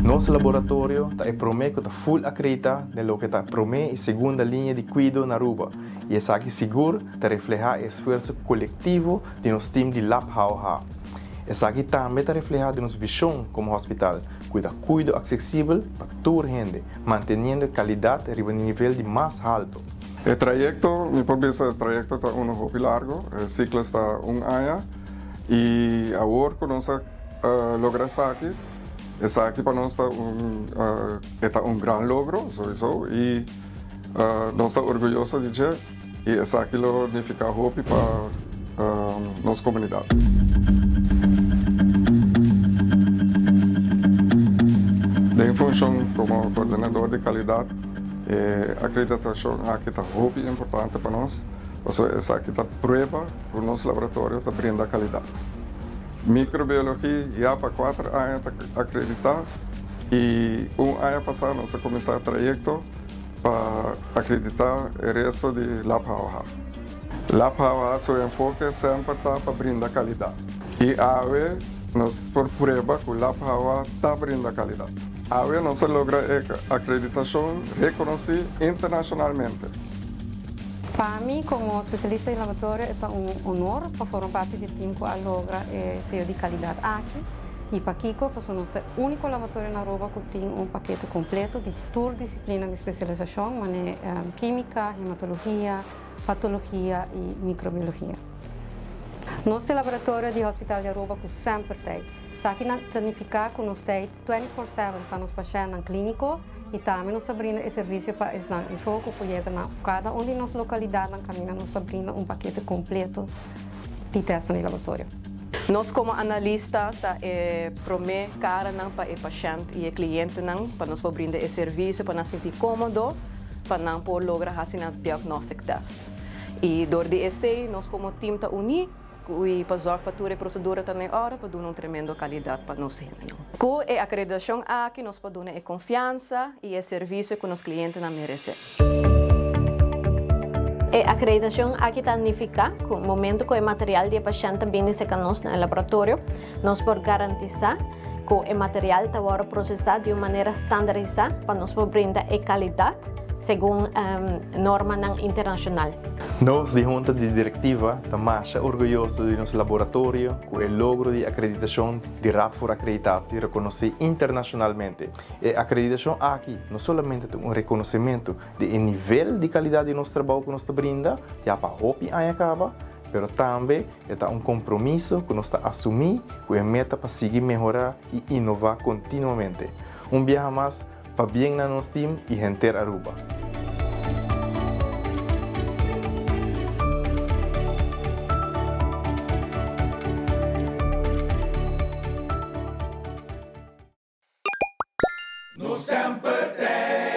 Nos laboratorio ta e prome cu ta full acredita den loke ta prome y segunda liña di cuido na Aruba y esaki sigur ta refleha e esfuerso colectivo di nos team di Lab HOH. Esaki tambe ta refleha den nos vision como hospital, cu ta cuido accesibel pa tur hende, manteniendo e calidad riba nivel di mas halto. E trayecto, mi por bisa e trayecto ta uno hopi largo, e ciclo ta un aña y awor cu nos a logra esaki, esaki pa nos ta un e ta un gran logro sowiso y nos ta orguyoso di dje y esaki lo nifica hopi pa nos comunidad. Den funcion como coordinador di calidad E akreditashon aki ta hopi importante pa nos, pasobra esaki ta prueba ku nos laboratorio ta brinda kalidat. Mikrobiologi ya pa kuater aña ta akreditá i un aña pasá nos a kuminsá e trayekto pa akreditá e resto di Lab HOH. Lab HOH su enfoke semper ta pa brinda kalidat i awe nos por prueba ku Lab HOH ta brinda kalidat. Awe nos a logra e akreditashon rekonosí internashonalmente. Pa mi komo spesialista di laboratorio e ta un honor pa forma parti di e tim ku a logra e seyo di kalidat aki. I pakiko? Pasobra nos ta e úniko laboratorio na Aruba ku tin un pakete kompleto di tur disiplina di spesialisashon, manera kímika, hematologia, patologia i mikrobiologia. Nos ta e laboratorio di Hospital di Aruba ku semper ta ei. Esaki ta nifiká ku nos ta ei 24/7 pa nos pashèntnan klíniko i tambe nos ta brinda e servisio pa esnan info ku por yega na kada un di nos lokalidatnan kaminda nos ta brinda un pakete kompleto di tèstnan di laboratorio. Nos komo analista ta e promé karanan pa e pashènt i e klientenan pa nos por brinda e servisio pa nan sinti kómodo pa nan por logra hasi nan diagnostic tèst. I dor di esei nos komo tim ta uní. Ku i pa zòrg pa tur e prosedura ta na e òrde pa duna un tremendo kalidat pa nos hendenan. Ku e akreditashon aki nos por duna e konfiansa i e servisio ku nos klientenan meresé. E akreditashon aki ta nifiká ku momentu ku e material di e pashènt ta bini serka nos na e laboratorio, nos por garantisá ku e material ta wòrdu prosesá di un manera standarisá pa nos por brinda e kalidat segun normanan internashonal. Nos di Hunta di Directiva ta masha orguyoso di nos laboratorio cu e logro di acreditacion di Raad voor Acreditatie reconoci internacionalmente. E acreditacion aki no solamente ta un reconocimento di e nivel di calidad di nos trabou cu nos ta brinda ya pa hopi aña caba, pero tambe e ta un compromiso cu nos ta asumi cu e meta pa sigui mehora y innova continuamente. Un biaha mas, Pabien na nos team y henter Aruba. Nos semper t'ei.